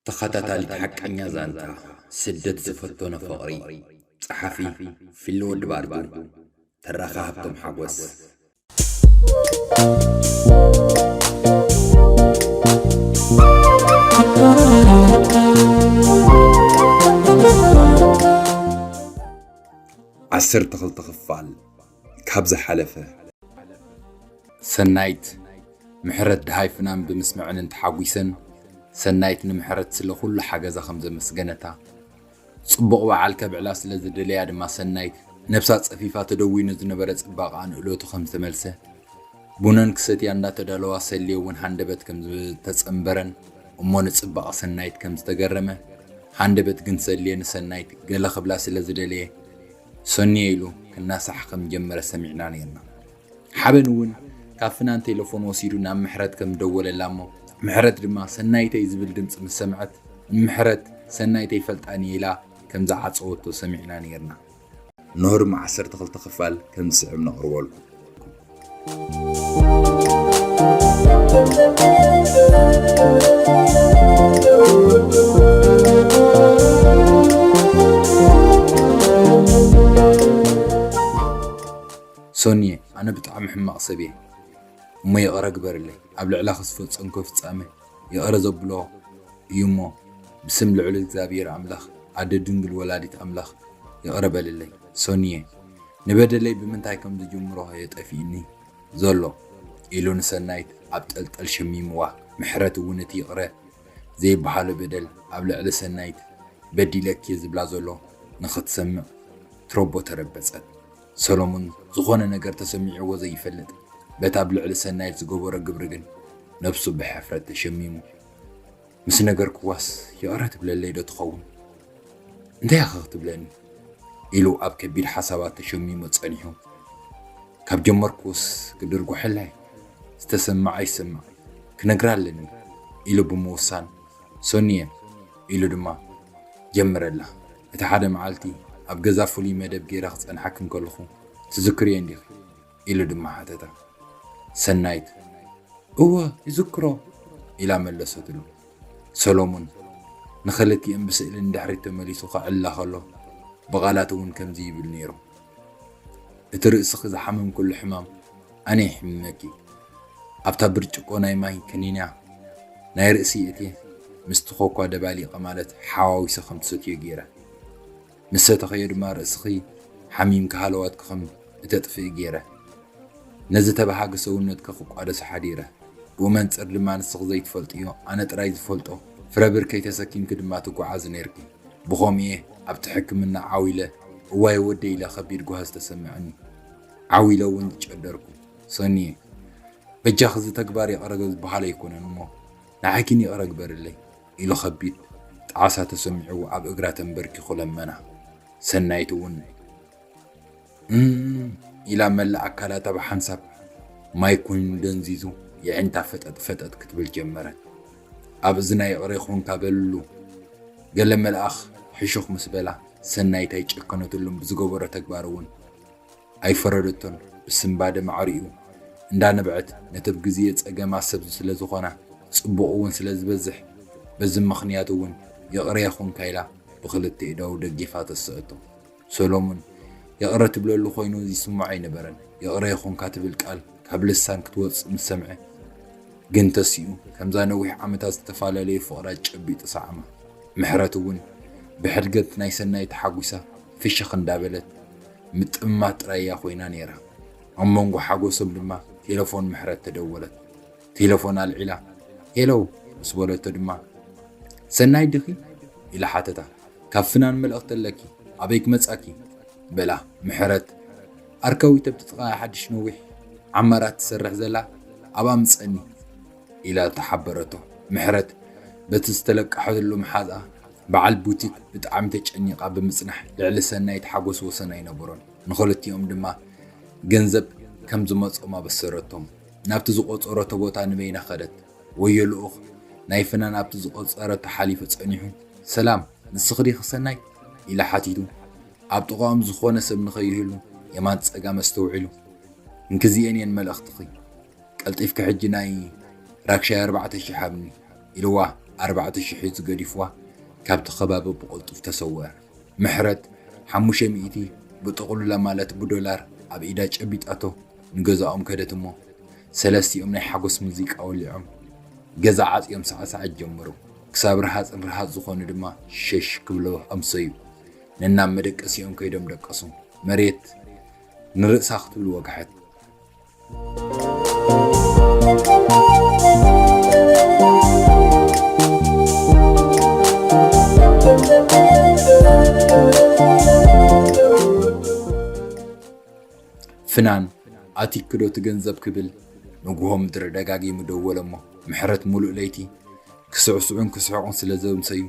ተኸታታሊት ሓቀኛ ዛንታ ስደት ዝፈተኖ ፍቕሪ። ጸሓፊ ፊሊ ወዲ ባርዱ። ተራኺ ሃብቶም ሓጎስ። ዓሰርተ ክልተ ክፋል ካብ ዝሓለፈ። ሰናይት፣ ምሕረት ደሃይ ፍናን ብምስምዐንን ተሓጒሰን፣ ሰናይት ንምሕረት ስለ ኩሉ ሓገዛ ከም ዘመስገነታ፣ ጽቡቕ በዓል ከብዕላ ስለ ዝደለያ ድማ ሰናይት ነብሳ ጸፊፋ ተደዊኑ ዝነበረ ጽባቐኣን እሎቱ ከም ዝተመልሰ፣ ቡነን ክሰትያ እንዳተዳለዋ ሰልየ እውን ሃንደበት ከም ዝተጸንበረን እሞ ንጽባቐ ሰናይት ከም ዝተገረመ፣ ሃንደበት ግን ሰልየ ንሰናይት ገለ ክብላ ስለ ዝደለየ፣ ሶንየ ኢሉ ክናሳሕ ከም ጀመረ ሰሚዕና ነይርና። ሓበን እውን ካብ ፍናን ቴሌፎን ወሲዱ ናብ ምሕረት ከም ደወለላ እሞ፣ ምሕረት ድማ ሰናይተይ ዝብል ድምፂ ምስ ሰምዐት፣ ንምሕረት ሰናይተይ ፈልጣኒ ኢላ ከም ዝዓፀወቶ ሰሚዕና ነይርና። ንሆ ድማ ዓሰርተ ክልተ ክፋል ከም ዝስዕብ ነቕርበልኩም። ሶንየ፣ ኣነ ብጣዕሚ ሕማቕ ሰብ እየ እሞ ይቕረ ግበርለይ። ኣብ ልዕላኺ ዝፈጸምኩ ፍጻመ ይቕረ ዘብሎ እዩ እሞ፣ ብስም ልዑል እግዚኣብሔር ኣምላኽ፣ ኣደ ድንግል ወላዲት ኣምላኽ ይቕረ በልለይ። ሶንየ፣ ንበደለይ ብምንታይ ከም ዝጅምሮ እየ ጠፊእኒ ዘሎ ኢሉ ንሰናይት ኣብ ጠልጠል ሸሚምዋ። ምሕረት እውን እቲ ይቕረ ዘይበሃሎ በደል ኣብ ልዕሊ ሰናይት በዲለኪ ዝብላ ዘሎ ንኽትሰምዕ ትሮቦ ተረበጸት። ሰሎሙን ዝኾነ ነገር ተሰሚዕዎ ዘይፈልጥ፣ በቲ ኣብ ልዕሊ ሰናይት ዝገበሮ ግብሪ ግን ነብሱ ብሕፍረት ተሸሚሙ። ምስ ነገርክዋስ ይቕረ ትብለለይ ዶ ትኸውን? እንታይ ኢኻ ክትብለኒ? ኢሉ ኣብ ከቢድ ሓሳባት ተሸሚሙ ጸኒሑ። ካብ ጀመርኩስ ክድርጉሐላ እየ። ዝተሰማዓ ይሰማዕ፣ ክነግራ ኣለኒ ኢሉ ብምውሳን፣ ሶንየ ኢሉ ድማ ጀመረላ። እቲ ሓደ መዓልቲ ኣብ ገዛ ፍሉይ መደብ ገይረ ክጸንሓኪ እንከለኹ ትዝክርዮ እንዲኺ? ኢሉ ድማ ሓተታ። ሰናይት፣ እወ፣ ይዝክሮ ኢላ መለሰትሉ። ሰሎሙን ንኽልቲኦም ብስእሊ ንድሕሪት ተመሊሱ ከዕልላ ከሎ ብቓላት እውን ከምዚ ይብል ነይሩ። እቲ ርእስኺ ዝሓመምክሉ ሕማም ኣነ ይሕምመኪ። ኣብታ ብርጭቆ ናይ ማይ ከኒና ናይ ርእሲ እትየ ምስቲ ኮኳ ደባሊቐ ማለት ሓዋዊሰ ከም ትሰትዮ ገይረ። ምስ ሰተኸዮ ድማ ርእስኺ ሓሚምኪ ሃለዋትኪ ከም እተጥፍኢ ገይረ። ነዚ ተበሃጊ ሰውነትኪ ክቋደሶ ሓዲረ። ብኡ መንጽር ድማ ንስኺ ዘይትፈልጥዮ ኣነ ጥራይ ዝፈልጦ ፍረ ብርከይ ተሰኪምኪ ድማ ትጓዓዚ ነይርኪ። ብኸምኡ እየ ኣብቲ ሕክምና ዓው ኢለ እዋይ ወደይ ኢለ ከቢድ ጓሂ ዝተሰምዐኒ። ዓው ኢለ እውን ዝጨደርኩ። ሶንየ፣ በጃኺ እዚ ተግባር ይቕረ ዝበሃል ኣይኮነን እሞ ንዓኪን ይቕረ ግበርለይ ኢሉ ከቢድ ጣዕሳ ተሰሚዕዎ ኣብ እግራ ተንበርኪኹ ለመና። ሰናይት እውን እም ኢላ መላእ ኣካላታ ብሓንሳብ ማይ ኮይኑ ደንዚዙ የዒንታ ፈጠጥ ፈጠጥ ክትብል ጀመረት። ኣብ እዝና ይቕረ ይኹንካ በልሉ። ገለ መልኣኽ ሕሹኽ ምስ በላ ሰናይት ኣይጨከነትሉን ብዝገበሮ ተግባር እውን ኣይፈረደቶን። ብስንባደ ማዕሪኡ እንዳነብዐት ነቲ ብግዜ ጸገማት ሰብ ስለ ዝኾና ጽቡቕ እውን ስለ ዝበዝሕ በዚ ምኽንያት እውን ይቕረ ይኹንካ ኢላ ብኽልተ ኢዳው ደጊፋ ተስአቶ። ሰሎሙን ይቕረ ትብለሉ ኮይኑ ይስምዖ ኣይነበረን። ይቕረ ይኹንካ ትብል ቃል ካብ ልሳን ክትወጽእ ምስ ሰምዐ ግን ተሲኡ ከምዛ ነዊሕ ዓመታት ዝተፈላለዩ ፍቕራት ጨቢጡ ሰዓማ። ምሕረት እውን ብሕድገት ናይ ሰናይ ተሓጒሳ ፍሽኽ እንዳበለት ምጥማት ጥራይ እያ ኮይና ነይራ። ኣብ መንጎ ሓጎሶም ድማ ቴለፎን ምሕረት ተደወለት። ቴለፎን ኣልዒላ ሄሎ ምስ በለቶ ድማ ሰናይ ድኺ ኢላ ሓተታ። ካብ ፍናን መልእኽቲ ኣለኪ ኣበይ ክመጻኪ በላ። ምሕረት ኣርካዊት ኣብቲ ጥቓ ሓድሽ ነዊሕ ዓማራት ትሰርሕ ዘላ ኣብኣ ምጸኒ ኢላ ተሓበረቶ። ምሕረት በቲ ዝተለቀሐሉ መሓዛ በዓል ቡቲክ ብጣዕሚ ተጨኒቓ ብምጽናሕ ልዕሊ ሰናይት ሓጎስ ወሰን ኣይነበሮን። ንኽልቲኦም ድማ ገንዘብ ከም ዝመጾም ኣበሰረቶም። ናብቲ ዝቆጸረቶ ቦታ ንበይና ከደት። ወዮ ልኡኽ ናይ ፍናን ኣብቲ ዝቆጸረቶ ሓሊፉ ጸኒሑ ሰላም ንስኺ ዲኺ ሰናይት ኢላ ሓቲቱ ኣብ ጥቓኦም ዝኾነ ሰብ ንኸይህሉ የማን ጸጋም ኣስተውዒሉ እንክዚኤን እየን መልእኽትኺ ቀልጢፍኪ ሕጂ ናይ ራክሻይ ኣርባዕተ ሽሕ ሃብኒ ኢልዋ ኣርባዕተ ሽሕ ሒዙ ገዲፍዋ ካብቲ ከባቢ ብቕልጡፍ ተሰወረ። ምሕረት ሓሙሽተ ሚእቲ ብጥቕሉላ ማለት ብዶላር ኣብ ኢዳ ጨቢጣቶ ንገዛኦም ከደት እሞ ሰለስቲኦም ናይ ሓጎስ ሙዚቃ ወሊዖም ገዛ ዓጽዮም ሳዕሳዓት ጀመሩ። ክሳብ ርሃጽ ርሃጽ ዝኾኑ ድማ ሸሽ ክብሎ ኣምሰዩ። ነናብ መደቀሲኦም ከይዶም ደቀሱ። መሬት ንርእሳ ክትብል ወግሐት። ፍናን ኣቲክዶ እቲ ገንዘብ ክብል ንግሆ ምድሪ ደጋጊሙ ደወለ እሞ ምሕረት ሙሉእ ለይቲ ክስዕስዑን ክስሕቑን ስለ ዘምሰዩ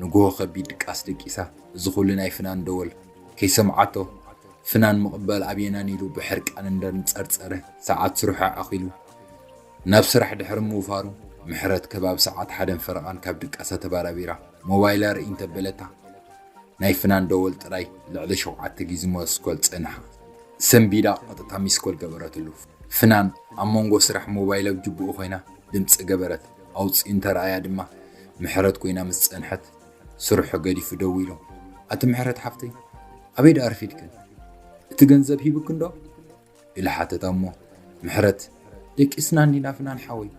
ንግሆ ከቢድ ድቃስ ደቂሳ። እዚ ኩሉ ናይ ፍናን ደወል ከይሰምዓቶ ፍናን ምቕባል ኣብየናን ኢሉ ብሕርቃን እንዳንጸርጸረ ሰዓት ስርሑ ኣኺሉ ናብ ስራሕ ድሕሪ ምውፋሩ ምሕረት ከባቢ ሰዓት ሓደን ፈረቓን ካብ ድቃሳ ተባራቢራ ሞባይላ ርኢ እንተበለታ ናይ ፍናን ደወል ጥራይ ልዕሊ ሸውዓተ ግዜ መስኮል ጸንሓ። ሰንቢዳ ቀጥታ ሚስኮል ገበረትሉ። ፍናን ኣብ መንጎ ስራሕ ሞባይል ኣብ ጅብኡ ኮይና ድምጺ ገበረት። ኣውጺኡ እንተረኣያ ድማ ምሕረት ኮይና ምስ ጸንሐት ስርሑ ገዲፉ ደው ኢሉ፣ "ኣቲ ምሕረት ሓፍተይ፣ ኣበይ ደኣ ኣርፊድክን? እቲ ገንዘብ ሂቡክን ዶ?" ኢላ ሓተታ እሞ ምሕረት፣ "ደቂስና እንዲና ፍናን ሓወይ፣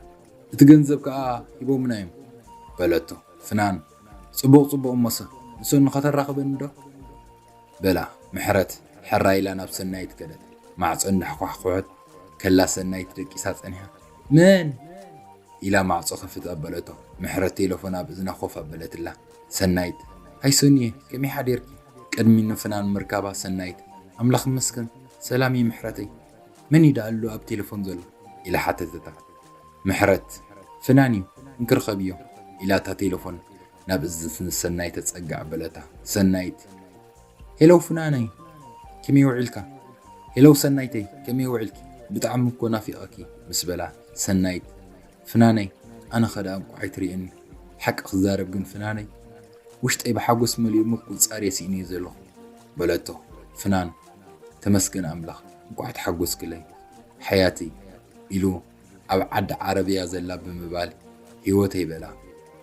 እቲ ገንዘብ ከኣ ሂቦምና እዮም" በለቶ። ፍናን፣ "ጽቡቕ ጽቡቕ እሞሰ ንሰኑ ከተራኽበኒ ዶ?" በላ። ምሕረት ሕራይ ኢላ ናብ ሰናይት ከደት። ማዕጾ እንዳሕኳሕኩሐት ከላ ሰናይት ደቂሳ ጸኒሓ፣ "መን?" ኢላ ማዕጾ ክፍት ኣበለቶ። ምሕረት ቴሌፎን ኣብ እዝና ኮፍ ኣበለትላ። ሰናይት፣ "ሃይ ሶንየ፣ ከመይ ሓዲርኪ?" ቅድሚ ንፍናን ምርካባ ሰናይት፣ "ኣምላኽ ይመስገን፣ ሰላም እዩ ምሕረተይ። መን እዩ ደኣ ኣሎ ኣብ ቴሌፎን ዘሎ?" ኢላ ሓተተታ። ምሕረት፣ "ፍናን እዩ፣ እንክርኸብዮ" ኢላታ ቴሌፎን ናብ እዝኒ ሰናይት ተጸግዕ ኣበለታ። ሰናይት፣ "ሄሎ ፍናነይ፣ ከመይ ውዒልካ?" "ሄሎ ሰናይተይ፣ ከመይ ውዒልኪ? ብጣዕሚ እኮ ናፊቐኪ" ምስ በላ ሰናይት፣ "ፍናነይ፣ ኣነ ኸ ደኣ እንቋዕ ኣይትርእየኒ። ሓቂ ክዛረብ ግን ፍናነይ፣ ውሽጠይ ብሓጎስ መሊኡ ምቁጽጻር የስኢነዮ ዘለኹ" በለቶ። ፍናን፣ "ተመስገን ኣምላኽ፣ እንቋዕ ተሓጎስክለይ ሓያተይ" ኢሉ ኣብ ዓዲ ዓረብያ ዘላ ብምባል፣ "ህይወተይ" በላ።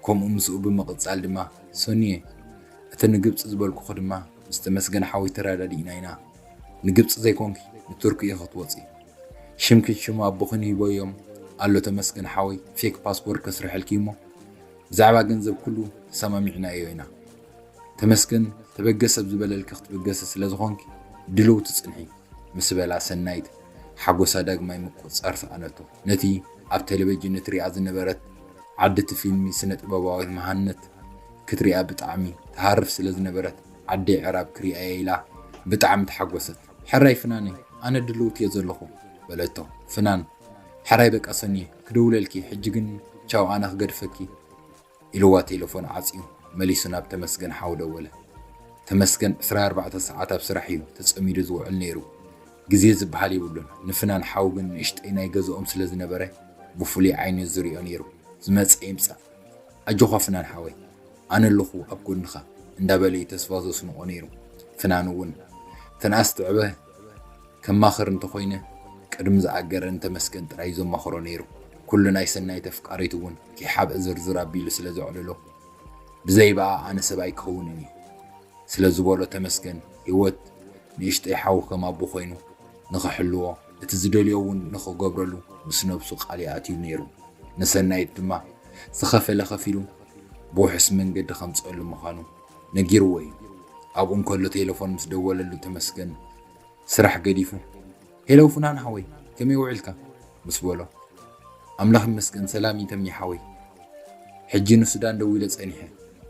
ከምኡ ምስኡ ብምቕጻል ድማ፣ "ሶንየ፣ እቲ ንግብጺ ዝበልኩኺ ድማ ምስ ተመስገን ሓወይ ተረዳዲእና ኢና። ንግብጺ ዘይኮንኪ ንቱርኪ ኢኺ ክትወጺ። ሽምኪን ሽም ኣቦኺን ሂበዮም ኣሎ ተመስገን ሓወይ፣ ፌክ ፓስፖርት ከስርሐልኪ እሞ፣ ብዛዕባ ገንዘብ ኩሉ ተሰማሚዕናዮ ኢና። ተመስገን ተበገስ ኣብ ዝበለልኪ ክትብገሲ ስለ ዝኾንኪ ድልውቲ ጽንሒ" ምስ በላ ሰናይት ሓጎሳ ዳግማይ ምቁጽጻር ሰኣነቶ። ነቲ ኣብ ቴሌቪዥን እትሪኣ ዝነበረት ዓዲ እቲ ፊልሚ ስነ ጥበባዊት መሃነት ክትሪኣ ብጣዕሚ ትሃርፍ ስለ ዝነበረት ዓደይ ዕራብ ክሪኣየ ኢላ ብጣዕሚ ተሓጎሰት። "ሕራይ ፍናነይ ኣነ ድልውቲ እየ ዘለኹ" በለቶ። ፍናን፣ "ሕራይ በቃ ሰንየ ክድውለልኪ ሕጂ ግን ቻው ኣነ ክገድፈኪ" ኢልዋ ቴለፎን ዓጽዩ መሊሱ ናብ ተመስገን ሓው ደወለ። ተመስገን ዕስራ ኣርባዕተ ሰዓት ኣብ ስራሕ እዩ ተጸሚዱ ዝውዕል ነይሩ። ግዜ ዝበሃል የብሉን። ንፍናን ሓው ግን ንእሽተይ ናይ ገዝኦም ስለ ዝነበረ ብፍሉይ ዓይኒ ዝሪኦ ነይሩ። "ዝመጸ ይምጻእ፣ ኣጆኻ ፍናን ሓወይ፣ ኣነ ኣለኹ ኣብ ጎንኻ" እንዳበለ እዩ ተስፋ ዘስንቖ ነይሩ። ፍናን እውን ትንኣስ ትዕበ ከማኽር እንተኾይነ ቅድሚ ዝኣገረ ንተመስገን ጥራይ ዘማኽሮ ነይሩ። ኩሉ ናይ ሰናይት ኣፍቃሪት እውን ከይሓብአ ዝርዝር ኣቢሉ ስለ ዘዕለሎ፣ "ብዘይ ብኣ ኣነ ሰብ ኣይክኸውንን እየ" ስለ ዝበሎ ተመስገን ህይወት ንእሽተይ ሓው ከም ኣቦ ኮይኑ ንኽሕልዎ፣ እቲ ዝደልዮ እውን ንኽገብረሉ ምስ ነብሱ ቃል ይኣትዩ ነይሩ። ንሰናይት ድማ ዝኸፈለ ከፊሉ ብውሑስ መንገዲ ከምጽኣሉ ምዃኑ ነጊርዎ እዩ። ኣብኡ እንከሎ ቴለፎን ምስ ደወለሉ ተመስገን ስራሕ ገዲፉ፣ "ሄሎ ፍናን ሓወይ፣ ከመይ ውዒልካ?" ምስ በሎ፣ "ኣምላኽ ይመስገን ሰላም እዩ ተምየ ሓወይ፣ ሕጂ ንሱዳን ደዊለ ጸኒሐ"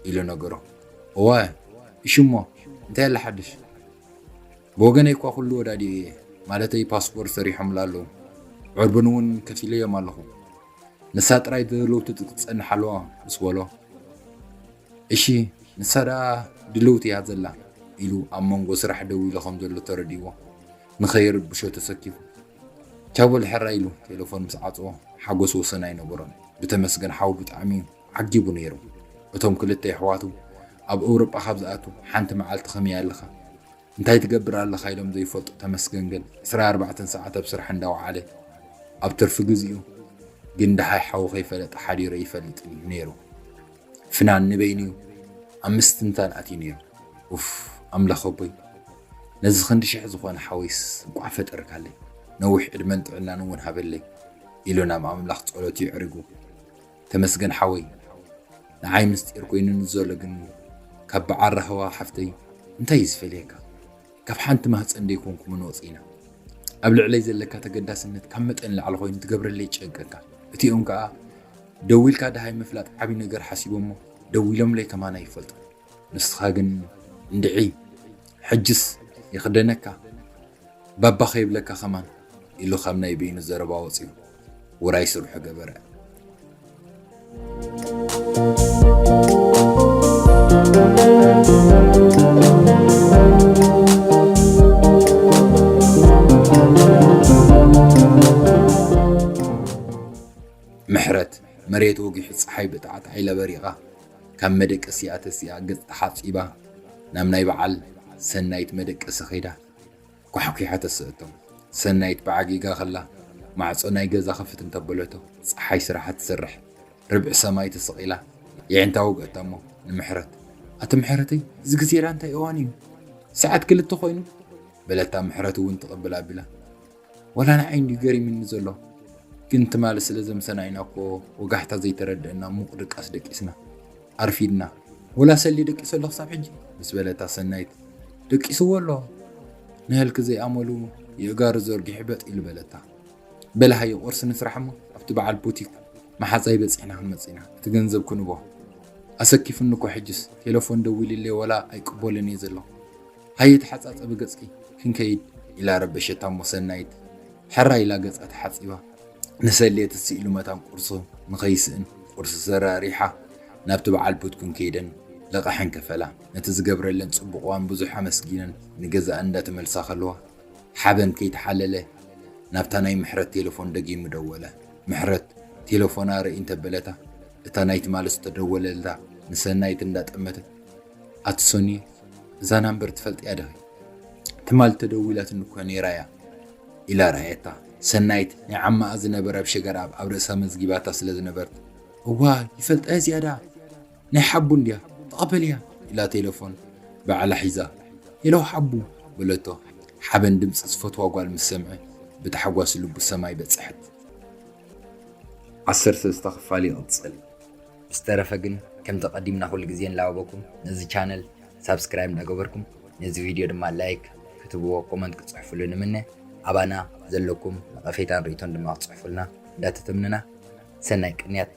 ኢሉ ነገሮ። "እወ፣ እሺ እሞ እንታይ ኣላ ሓድሽ?" "ብወገነይ እኳ ኩሉ ወዳዲኡ እየ፣ ማለተይ ፓስፖርት ሰሪሖምላ ኣለዉ፣ ዕርቡን እውን ከፊለዮም ኣለኹ። ንሳ ጥራይ ድልውቲ ክትጸንሕ ኣለዋ" ምስ በሎ፣ "እሺ፣ ንሳ ደኣ ድልውቲ እያ ዘላ" ኢሉ ኣብ መንጎ ስራሕ ደው ኢሉ ከም ዘሎ ተረዲእዎ፣ ንኸይርብሾ ተሰኪፉ፣ "ቻው በል ሕራይ" ኢሉ ቴለፎን ምስ ዓጽዎ፣ ሓጎስ ወሰን ኣይነበሮን። ብተመስገን ሓው ብጣዕሚ እዩ ዓጊቡ ነይሩ። እቶም ክልተ የሕዋቱ ኣብ ኤውሮጳ ካብ ዝኣቱ ሓንቲ መዓልቲ ከመይ ኣለኻ? እንታይ ትገብር ኣለኻ ኢሎም ዘይፈልጡ ተመስገን ግን ዕስራ ኣርባዕተ ሰዓት ኣብ ስራሕ እንዳወዓለ፣ ኣብ ትርፊ ግዜኡ ግን ደሃይ ሓው ከይፈለጠ ሓዲሩ ኣይፈልጥን እዩ ነይሩ። ፍናን ንበይኑ ኣብ ምስትንታን ኣትዩ ነይሩ። ኡፍ፣ ኣምላኽ ኣቦይ፣ ነዚ ክንዲ ሽሕ ዝኾነ ሓወይስ እንቋዕ ፈጠርካለይ፣ ነዊሕ ዕድመን ጥዕናን እውን ሃበለይ ኢሉ ናብ ኣምላኽ ጸሎቱ የዕሪጉ። ተመስገን ሓወይ፣ ንዓይ ምስጢር ኮይኑኒ ዘሎ ግን ካብ በዓል ራህዋ ሓፍተይ እንታይ እዩ ዝፈልየካ? ካብ ሓንቲ ማህፀን ደይኮንኩምን ወፂና። ኣብ ልዕለይ ዘለካ ተገዳስነት ካብ መጠን ላዕሊ ኮይኑ ትገብረለይ ይጨንቀካ። እቲኦም ከዓ ደዊልካ ደሃይ ምፍላጥ ዓብዪ ነገር ሓሲቦሞ ደዊሎምለይ ከማን ኣይፈልጡ። ንስኻ ግን እንድዒ ሕጅስ ይኽደነካ ባባ ከይብለካ ከማን ኢሉ ካብ ናይ በይኑ ዘረባ ወፂኡ ውራይ ስርሑ ገበረ። ምሕረት መሬት ወጊሑ ፀሓይ ብጣዕጣዕ ኢላ በሪቓ ካብ መደቀሲኣ ተሲኣ ገፅ ተሓፂባ ናብ ናይ በዓል ሰናይት መደቀሲ ከይዳ ኳሕኲሓ ተስእቶም። ሰናይት ብዓጊጋ ከላ ማዕጾ ናይ ገዛ ክፍት እንተበለቶ ጸሓይ ስራሓ ትሰርሕ ርብዒ ሰማይ ተሰቒላ የዒንታ ወግአታ እሞ ንምሕረት ኣቲ ምሕረተይ እዚ ግዜ ዳ እንታይ እዋን እዩ? ሰዓት ክልተ ኮይኑ በለታ። ምሕረት እውን ትቕብል ኣቢላ ዋላ ንዓይ እንድዩ ገሪምኒ ዘሎ ግን ትማሊ ስለ ዘምሰና ኢና እኮ ወጋሕታ ዘይተረድአና ሙቕ ድቃስ ደቂስና ኣርፊድና። ወላ ሰልዲ ደቂሱ ኣሎ ክሳብ ሕጂ ምስ በለታ ሰናይት ደቂስዎ ኣሎ ንህልክ ዘይኣመሉ የእጋሩ ዘርጊሑ በጥ ኢሉ በለታ። በል ሃየ ቁርሲ ንስራሕ እሞ ኣብቲ በዓል ቡቲክ መሓዛይ በፂሕና ክንመፅእ ኢና እቲ ገንዘብ ክንቦ ኣሰኪፉኒ እኮ ሕጅስ ቴሌፎን ደዊልለይ ወላ ኣይቅበልን እየ ዘለኹ ሃየ ተሓፃፀቢ ገፅኪ ክንከይድ ኢላ ረበሸታ እሞ ሰናይት ሕራይ ኢላ ገፃ ተሓፂባ ንሰሌ ትስኢሉ መታን ቁርሱ ንኸይስእን ቁርሲ ሰራሪሓ ናብቲ በዓል ቡትኩን ከይደን ለቓሕን ከፈላ። ነቲ ዝገብረለን ፅቡቕዋን ብዙሕ ኣመስጊነን ንገዛኣን እንዳተመልሳ ከለዋ ሓበን ከይተሓለለ ናብታ ናይ ምሕረት ቴሌፎን ደጊሙ ደወለ። ምሕረት ቴሌፎና ርእይ እንተበለታ እታ ናይ ትማሊ ዝተደወለላ ንሰናይት እንዳጠመተ ኣቲ ሶኒ እዛ ናምበር ትፈልጥያ ዲኺ? ትማል ተደዊላትኒ እኮ ነይራ እያ ኢላ ረኣየታ። ሰናይት ናይ ዓማኣ ዝነበረ ኣብ ሸገር ኣብ ኣብ ርእሳ መዝጊባታ ስለ ዝነበርት እዋ ይፈልጣ እዚኣ ደኣ ናይ ሓቡ እንድያ ተቐበልያ ኢላ ቴለፎን ባዕላ ሒዛ ሄሎ ሓቡ በለቶ። ሓበን ድምፂ ዝፈትዋ ጓል ምስ ሰምዐ ብታሕጓስ ልቡ ሰማይ በፅሐት። ዓሰርተ ሰለስተ ክፋል ይቕፅል። ብዝተረፈ ግን ከምቲ ቀዲምና ኩሉ ግዜ ንላበኩም ነዚ ቻነል ሳብስክራይብ እንዳገበርኩም ነዚ ቪድዮ ድማ ላይክ ክትብዎ ኮመንት ክትፅሕፉሉ ንምነ። ኣባና ዘለኩም ነቐፌታን ርእይቶን ድማ ክትፅሕፉልና እንዳተተምንና ሰናይ ቅንያት።